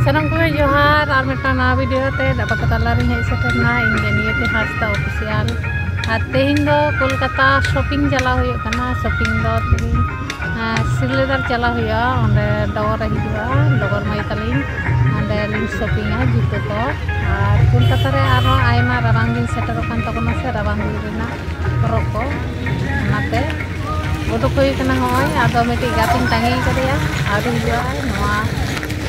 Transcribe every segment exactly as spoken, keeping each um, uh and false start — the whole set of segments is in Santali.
ᱥᱟᱱᱟᱢ ᱠᱚᱜᱮ ᱡᱚᱦᱟᱨ, ᱟᱨ ᱢᱤᱫᱴᱟᱝ ᱱᱟᱣᱟ ᱵᱷᱤᱰᱤᱭᱳ ᱛᱮ ᱰᱟᱵᱟ ᱠᱟᱛᱟ ᱞᱟᱨᱤᱧ ᱦᱮᱡ ᱥᱮᱴᱮᱨ ᱮᱱᱟ᱾ ᱤᱧ ᱜᱮ ᱱᱤᱭᱟᱹ ᱛᱮ ᱦᱟᱸᱥᱫᱟ ᱚᱯᱷᱤᱥᱤᱭᱟᱞ᱾ ᱟᱨ ᱛᱮᱦᱮᱧ ᱫᱚ ᱠᱳᱞᱠᱟᱛᱟ ᱥᱚᱯᱤᱝ ᱪᱟᱞᱟᱣ ᱦᱩᱭᱩᱜ ᱠᱟᱱᱟ᱾ ᱥᱚᱯᱤᱝ ᱫᱚ ᱛᱮᱦᱮᱧ, ᱟᱸ, ᱥᱤᱞᱫᱟᱹ ᱪᱟᱞᱟᱣ ᱦᱩᱭᱩᱜᱼᱟ᱾ ᱚᱸᱰᱮ ᱰᱚᱜᱚᱨ ᱮ ᱦᱤᱡᱩᱜᱼᱟ, ᱰᱚᱜᱚᱨ ᱢᱟᱹᱭ ᱛᱟᱹᱞᱤᱧ᱾ ᱚᱸᱰᱮ ᱞᱤᱧ ᱥᱚᱯᱤᱝᱟ ᱡᱩᱛᱟᱹ ᱠᱚ᱾ ᱟᱨ ᱠᱳᱞᱠᱟᱛᱟ ᱨᱮ ᱟᱨᱦᱚᱸ ᱟᱭᱢᱟ ᱨᱟᱵᱟᱝ ᱫᱤᱱ ᱥᱮᱴᱮᱨᱚᱜ ᱠᱟᱱ ᱛᱟᱵᱚᱱᱟ ᱥᱮ, ᱨᱟᱵᱟᱝ ᱫᱤᱱ ᱨᱮᱱᱟᱜ ᱦᱚᱨᱚᱜ ᱠᱚ, ᱚᱱᱟᱛᱮ ᱩᱰᱩᱠ ᱦᱩᱭ ᱠᱟᱱᱟ᱾ ᱦᱚᱸᱜᱼᱚᱭ ᱟᱫᱚ ᱢᱤᱫᱴᱤᱡ ᱜᱟᱛᱮᱧ ᱛᱟᱺᱜᱤ ᱠᱟᱫᱮᱭᱟ, ᱟᱹᱣᱨᱤ ᱦᱤᱡᱩᱜᱼᱟ᱾ ᱱᱚᱣᱟ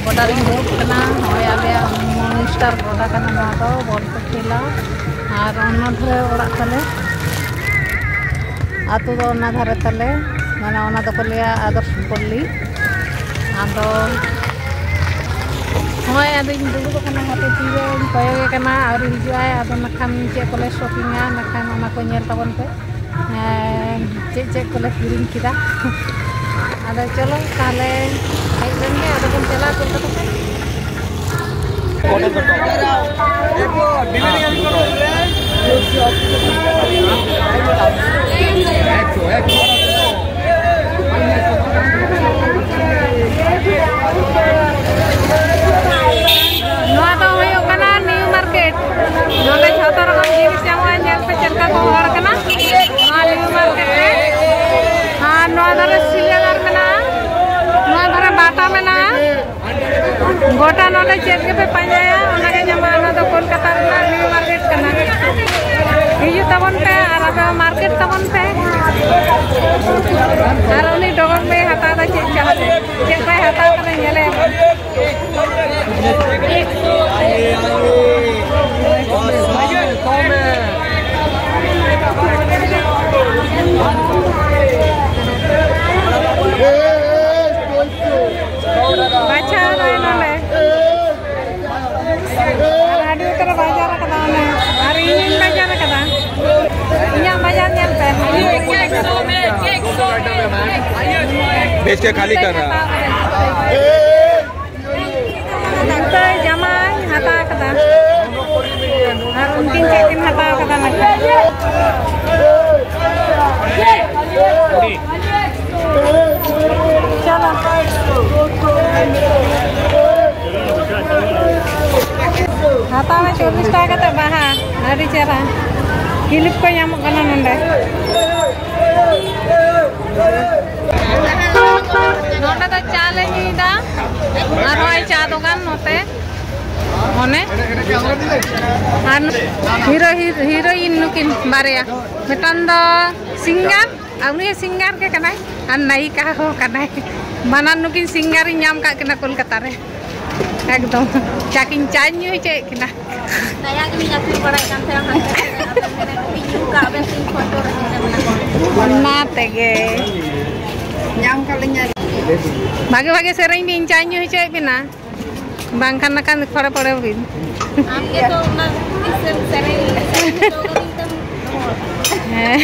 ᱵᱚᱰᱟᱨ ᱨᱤᱧ ᱫᱩᱲᱩᱵ ᱠᱟᱱᱟ᱾ ᱱᱚᱜᱼᱚᱭ ᱟᱞᱮᱭᱟᱜ ᱢᱚᱱᱤᱥᱴᱟᱨ ᱵᱚᱰᱟ ᱠᱟᱱᱟ ᱱᱚᱣᱟ ᱫᱚ, ᱵᱚᱞᱯᱮ ᱠᱷᱮᱞᱟ᱾ ᱟᱨ ᱚᱱᱟ ᱫᱷᱟᱨᱮ ᱚᱲᱟᱜ ᱛᱟᱞᱮ, ᱟᱹᱛᱩ ᱫᱚ ᱚᱱᱟ ᱫᱷᱟᱨᱮ ᱛᱟᱞᱮ, ᱢᱟᱱᱮ ᱚᱱᱟ ᱫᱚᱠᱚ ᱞᱟᱹᱭᱟ ᱟᱫᱚᱨᱥ ᱯᱚᱞᱞᱤ᱾ ᱟᱫᱚ ᱱᱚᱜᱼᱚᱭ ᱟᱫᱚᱧ ᱫᱩᱲᱩᱵ ᱟᱠᱟᱱᱟ, ᱦᱟᱯᱮ ᱛᱤᱨᱮᱧ ᱠᱚᱭᱚᱜᱮ ᱠᱟᱱᱟ, ᱟᱹᱣᱨᱤ ᱦᱤᱡᱩᱜᱼᱟᱭ᱾ ᱟᱫᱚ ᱱᱟᱠᱷᱟᱱ ᱪᱮᱫ ᱠᱚᱞᱮ ᱥᱚᱯᱤᱝᱟ, ᱱᱟᱠᱷᱟᱱ ᱚᱱᱟ ᱠᱚ ᱧᱮᱞ ᱛᱟᱵᱚᱱ ᱯᱮ᱾ ᱦᱮᱸ, ᱪᱮᱫ ᱪᱮᱫ ᱠᱚᱞᱮ ᱠᱤᱨᱤᱧ ᱠᱮᱫᱟ᱾ ᱟᱫᱚ ᱪᱚᱞᱚ ᱛᱟᱦᱞᱮ ᱦᱮᱡ ᱞᱮᱱ ᱜᱮ, ᱟᱫᱚ ᱵᱚᱱ ᱪᱟᱞᱟᱜᱼᱟ ᱠᱳᱞᱠᱟᱛᱟ ᱥᱮᱫ᱾ ᱱᱚᱣᱟ ᱫᱚ ᱦᱩᱭᱩᱜ ᱠᱟᱱᱟ ᱱᱤᱭᱩ ᱢᱟᱨᱠᱮᱴ᱾ ᱱᱚᱰᱮ ᱡᱷᱚᱛᱚ ᱨᱚᱠᱚᱢ ᱡᱤᱱᱤᱥ ᱧᱟᱢᱚᱜᱼᱟ᱾ ᱧᱮᱞ ᱯᱮ ᱪᱮᱫ ᱞᱮᱠᱟ ᱠᱚ ᱦᱚᱲ ᱠᱟᱱᱟ ᱱᱚᱣᱟ ᱱᱤᱭᱩ ᱢᱟᱨᱠᱮᱴ ᱨᱮ᱾ ᱟᱨ ᱱᱚᱣᱟ ᱫᱷᱟᱨᱮ ᱥᱤᱞᱮᱫᱟᱨ ᱢᱮᱱᱟᱜᱼᱟ, ᱱᱚᱣᱟ ᱫᱷᱟᱨᱮ ᱵᱟᱴᱟ ᱢᱮᱱᱟᱜᱼᱟ᱾ ᱜᱚᱴᱟ ᱱᱚᱰᱮ ᱪᱮᱫ ᱜᱮᱯᱮ ᱯᱟᱸᱡᱟᱭᱟ, ᱚᱱᱟᱜᱮ ᱧᱟᱢᱚᱜᱼᱟ᱾ ᱱᱚᱣᱟ ᱫᱚ ᱠᱳᱞᱠᱟᱛᱟ ᱨᱮᱱᱟᱜ ᱱᱤᱭᱩ ᱢᱟᱨᱠᱮᱴ ᱠᱟᱱᱟ᱾ ᱦᱤᱡᱩᱜ ᱛᱟᱵᱚᱱ ᱯᱮ ᱟᱨ ᱟᱯᱮ ᱦᱚᱸ ᱢᱟᱨᱠᱮᱴ ᱛᱟᱵᱚᱱ ᱯᱮ᱾ ᱟᱨ ᱩᱱᱤ ᱰᱚᱜᱚᱨ ᱢᱟᱹᱭ ᱦᱟᱛᱟᱣ ᱮᱫᱟ ᱪᱮᱫ ᱪᱚ, ᱪᱮᱫ ᱠᱚᱭ ᱦᱟᱛᱟᱣ ᱠᱟᱱᱟ ᱧᱮᱞᱮ᱾ ᱵᱟᱪᱷᱟᱣ ᱫᱟᱭ ᱱᱚᱰᱮ᱾ ᱟᱨ ᱟᱹᱰᱤ ᱩᱛᱟᱹᱨ ᱮ ᱵᱟᱡᱟᱨ ᱟᱠᱟᱫᱟ ᱚᱱᱮ᱾ ᱟᱨ ᱤᱧ ᱦᱚᱸᱧ ᱵᱟᱡᱟᱨ ᱟᱠᱟᱫᱟ᱾ ᱤᱧᱟᱹᱜ ᱵᱟᱡᱟᱨ ᱧᱮᱞ ᱯᱮ᱾ बेच के खाली कर रहा। ᱡᱩᱛᱟᱹ ᱡᱟᱢᱟᱧ ᱦᱟᱛᱟᱣ ᱠᱟᱫᱟ᱾ ᱟᱨ ᱩᱱᱠᱤᱱ ᱪᱮᱫ ᱠᱤᱱ ᱦᱟᱛᱟᱣ ᱠᱟᱫᱟ ᱱᱟᱠᱷᱟᱱ᱾ ᱪᱚᱞᱚ᱾ ᱟᱹᱰᱤ ᱪᱮᱦᱨᱟ ᱠᱤᱞᱤᱯ ᱠᱚ ᱧᱟᱢᱚᱜ ᱠᱟᱱᱟ ᱱᱚᱰᱮ᱾ ᱱᱚᱰᱮ ᱫᱚ ᱪᱟ ᱞᱮ ᱧᱩᱭᱫᱟ, ᱟᱨ ᱦᱚᱸᱜᱼᱚᱭ ᱪᱟ ᱫᱚᱠᱟᱱ ᱱᱚᱛᱮ ᱚᱱᱮ, ᱟᱨ ᱦᱤᱨᱳ ᱦᱤᱨᱳᱭᱤᱱ ᱱᱩᱠᱤᱱ ᱵᱟᱨᱭᱟ, ᱢᱤᱫᱴᱟᱝ ᱫᱚ ᱥᱤᱝᱜᱟᱨ ᱟᱨ ᱩᱱᱤ ᱦᱚᱸ ᱥᱤᱝᱜᱟᱨ ᱜᱮ ᱠᱟᱱᱟᱭ ᱟᱨ ᱱᱟᱭᱤᱠᱟ ᱦᱚᱸ ᱠᱟᱱᱟᱭ᱾ ᱵᱟᱱᱟᱨ ᱱᱩᱠᱤᱱ ᱥᱤᱝᱜᱟᱨᱤᱧ ᱧᱟᱢ ᱠᱟᱜ ᱠᱤᱱᱟ ᱠᱳᱞᱠᱟᱛᱟ ᱨᱮ᱾ ᱮᱠᱫᱚᱢ ᱪᱟ ᱠᱤᱱ, ᱪᱟᱧ ᱧᱩ ᱦᱚᱪᱚᱭᱮᱫ ᱠᱤᱱᱟ᱾ ᱱᱟᱭᱟ ᱜᱮᱞᱤᱧ ᱟᱹᱠᱷᱨᱤᱧ ᱵᱟᱲᱟᱭᱮᱫ ᱠᱟᱱ ᱛᱟᱦᱮᱸᱱᱟ, ᱦᱟᱱᱛᱮ ᱱᱟᱛᱮ ᱨᱮ ᱟᱫᱚ ᱢᱮᱱᱟ ᱠᱟᱹᱴᱤᱡ ᱧᱩ ᱠᱟᱜ ᱵᱮᱱ, ᱛᱤᱧ ᱯᱷᱳᱱ ᱠᱚᱨᱮ ᱦᱤᱱᱟᱹ ᱢᱮᱱᱟ᱾ ᱚᱱᱟ ᱛᱮᱜᱮ ᱧᱟᱢ ᱠᱟᱜ ᱞᱤᱧᱟ᱾ ᱵᱷᱟᱜᱮ ᱵᱷᱟᱜᱮ ᱥᱮᱨᱮᱧ ᱵᱤᱱ, ᱪᱟᱧ ᱧᱩ ᱦᱚᱪᱚᱭᱮᱫ ᱵᱤᱱᱟ, ᱵᱟᱝᱠᱷᱟᱱ ᱱᱟᱠᱷᱟᱱ ᱠᱷᱚᱲᱮ ᱯᱚᱲᱮ ᱵᱤᱱ᱾ ᱟᱢ ᱜᱮᱛᱚ ᱚᱱᱟ ᱛᱤᱥᱮᱢ ᱥᱮᱨᱮᱧ, ᱥᱮᱨᱮᱧ ᱦᱚᱪᱚ ᱠᱟᱹᱫᱤᱧ ᱛᱮᱢ᱾ ᱦᱮᱸ᱾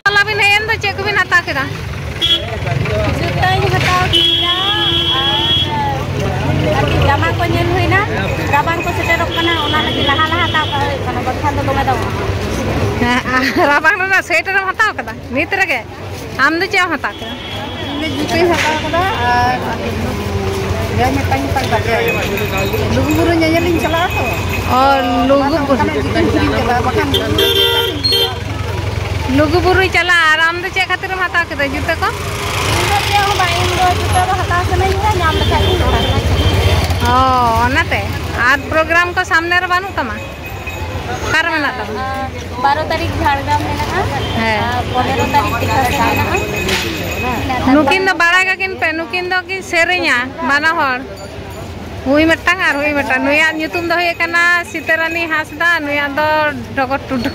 ᱦᱚᱞᱟ ᱵᱤᱱ ᱦᱮᱡ ᱮᱱ ᱫᱚ, ᱪᱮᱫ ᱠᱚᱵᱤᱱ ᱦᱟᱛᱟᱣ ᱠᱮᱫᱟ? ᱡᱩᱛᱟᱹᱧ ᱦᱟᱛᱟᱣ ᱠᱮᱫᱟ ᱟᱨ ᱟᱨ ᱡᱟᱢᱟ ᱠᱚ ᱧᱮᱞ ᱦᱩᱭᱱᱟ᱾ ᱨᱟᱵᱟᱝ ᱠᱚ ᱥᱮᱴᱮᱨᱚᱜ ᱠᱟᱱᱟ, ᱚᱱᱟ ᱞᱟᱹᱜᱤᱫ ᱞᱟᱦᱟ ᱞᱟᱦᱟ ᱦᱟᱛᱟᱣ ᱠᱟᱜ ᱦᱩᱭᱩᱜ ᱠᱟᱱᱟ, ᱵᱟᱠᱷᱟᱱ ᱫᱚ ᱫᱚᱢᱮ ᱫᱟᱢᱚᱜᱼᱟ᱾ ᱦᱮᱸ, ᱨᱟᱵᱟᱝ ᱨᱮᱱᱟᱜ ᱥᱳᱭᱮᱴᱟᱨ ᱮᱢ ᱦᱟᱛᱟᱣ ᱠᱟᱫᱟ ᱱᱤᱛ ᱨᱮᱜᱮ? ᱟᱢ ᱫᱚ ᱪᱮᱫ ᱮᱢ ᱦᱟᱛᱟᱣ ᱠᱮᱫᱟ? ᱤᱧ ᱫᱚ ᱡᱩᱛᱟᱹᱧ ᱦᱟᱛᱟᱣ ᱠᱟᱫᱟ ᱟᱨ ᱵᱮᱜᱽ ᱢᱤᱫᱴᱟᱝ ᱦᱟᱛᱟᱣ ᱠᱟᱛᱮ ᱞᱩᱜᱩᱵᱩᱨᱩ ᱧᱮᱧᱮᱞᱤᱧ ᱪᱟᱞᱟᱜᱼᱟ ᱛᱚ᱾ ᱚ, ᱚᱱᱟᱛᱮ ᱞᱩᱜᱩᱵᱩᱨᱩ᱾ ᱚᱱᱠᱟᱱᱟᱜ ᱡᱩᱛᱟᱹᱧ ᱠᱤᱨᱤᱧ ᱠᱟᱫᱟ, ᱵᱟᱠᱷᱟᱱ ᱞᱩᱜᱩᱵᱩᱨᱩ ᱪᱮᱫ ᱞᱮᱠᱟᱛᱤᱧ ᱪᱟᱞᱟᱜᱼᱟ? ᱞᱩᱜᱩᱵᱩᱨᱩᱭ ᱪᱟᱞᱟᱜᱼᱟ᱾ ᱟᱨ ᱟᱢ ᱫᱚ ᱪᱮᱫ ᱠᱷᱟᱹᱛᱤᱨ ᱮᱢ ᱦᱟᱛᱟᱣ ᱠᱮᱫᱟ ᱡᱩᱛᱟᱹ ᱠᱚ? ᱤᱧ ᱫᱚ ᱪᱮᱫ ᱦᱚᱸ ᱵᱟᱝ, ᱤᱧ ᱫᱚ ᱡᱩᱛᱟᱹ ᱫᱚ ᱦᱟᱛᱟᱣ ᱥᱟᱱᱟᱧ ᱠᱟᱱᱟ, ᱧᱟᱢ ᱞᱮᱠᱷᱟᱡ ᱜᱤᱧ ᱦᱟᱛᱟᱣᱟ᱾ ᱚ, ᱚᱱᱟᱛᱮ? ᱟᱨ ᱯᱨᱳᱜᱨᱟᱢ ᱠᱚ ᱥᱟᱢᱱᱮ ᱨᱮ ᱵᱟᱹᱱᱩᱜ ᱛᱟᱢᱟ? ᱚᱠᱟᱨᱮ ᱢᱮᱱᱟᱜ ᱛᱟᱢᱟ? ᱟᱨ ᱵᱟᱨᱚ ᱛᱟᱹᱨᱤᱠᱷ ᱡᱷᱟᱲᱜᱨᱟᱢ ᱢᱮᱱᱟᱜᱼᱟ᱾ ᱦᱮᱸ᱾ ᱟᱨ ᱯᱚᱱᱮᱨᱚ ᱛᱟᱹᱨᱤᱠᱷ ᱴᱤᱠᱟᱹᱥᱚᱨ ᱢᱮᱱᱟᱜᱼᱟ᱾ ᱱᱩᱠᱤᱱ ᱫᱚ ᱵᱟᱲᱟᱭ ᱠᱟᱠᱤᱱ ᱯᱮ, ᱱᱩᱠᱤᱱ ᱫᱚ ᱠᱤᱱ ᱥᱮᱨᱮᱧᱟ ᱵᱟᱱᱟ ᱦᱚᱲ᱾ ᱦᱩᱭ ᱢᱤᱫᱴᱟᱝ ᱟᱨ ᱦᱩᱭ ᱢᱤᱫᱴᱟᱝ᱾ ᱱᱩᱭᱟᱜ ᱧᱩᱛᱩᱢ ᱫᱚ ᱦᱩᱭᱩᱜ ᱠᱟᱱᱟ ᱥᱤᱛᱟᱹᱨᱟᱱᱤ ᱦᱟᱸᱥᱫᱟ, ᱱᱩᱭᱟᱜ ᱫᱚ ᱰᱚᱜᱚᱨ ᱴᱩᱰᱩ᱾